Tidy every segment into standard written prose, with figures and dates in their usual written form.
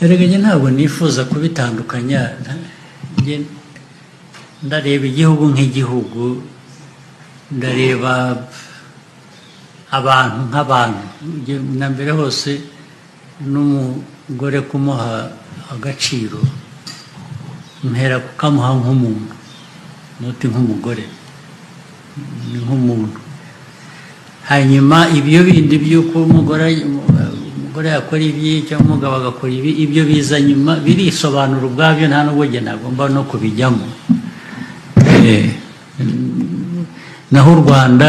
Erega njye ntabwo nifuza kubitandukanya. Njye ndareba igihugu nk'igihugu, ndareba abantu nk'abantu. Njye na mbere hose n'umugore kumuha agaciro, mpera kukamuha nk'umuntu, not nk'umugore, ni nk'umuntu. Hanyuma ibyo bindi by'uko umugore yakora ibi cyangwa umugabo agakora ibi, ibyo biza nyuma, birisobanura ubwabyo, nta n'ubwo njye nagomba no kubijyamo. Naho u Rwanda,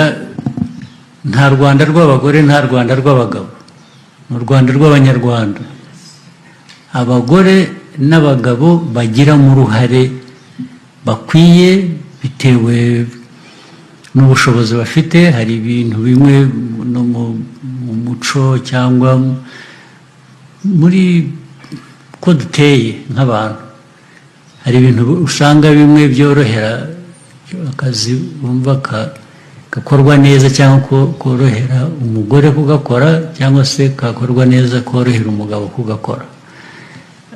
nta Rwanda rw'abagore, nta Rwanda rw'abagabo, ni u Rwanda rw'Abanyarwanda. Abagore n'abagabo bagiramo uruhare bakwiye bitewe n'ubushobozi bafite. Hari ibintu bimwe no mu muco cyangwa muri ko duteye nk'abantu, hari ibintu usanga bimwe byorohera akazi, wumva gakorwa neza cyangwa ko korohera umugore kugakora, cyangwa se kakorwa neza korohera umugabo kugakora.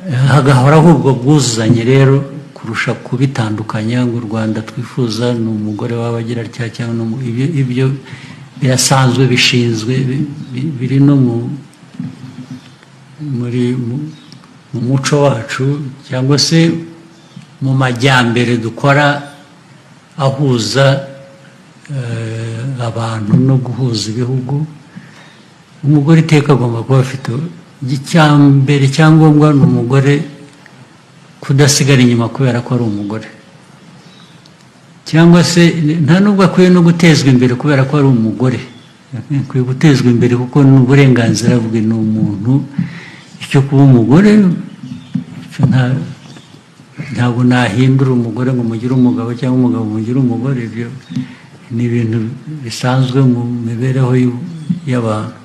Hagahoraho ubwo bwuzuzanye rero kurusha kubitandukanya ngo u Rwanda twifuza ni umugore waba agira atya cyangwa ibyo birasanzwe, bishinzwe biri no mu muri mu muco wacu cyangwa se mu majyambere dukora ahuza abantu no guhuza ibihugu. Umugore iteka agomba kuba afite, icyambere, cyangombwa ni umugore kudasigara inyuma kubera ko ari umugore, cyangwa se nta nubwo akwiye no gutezwa imbere kubera ko ari umugore. Akwiye gutezwa imbere kuko ni uburenganzira bwe, ni umuntu. Icyo kuba umugore, icyo ntabwo nahindura umugore ngo mugire umugabo cyangwa umugabo mugire umugore. Ibyo ni ibintu bisanzwe mu mibereho y'abantu.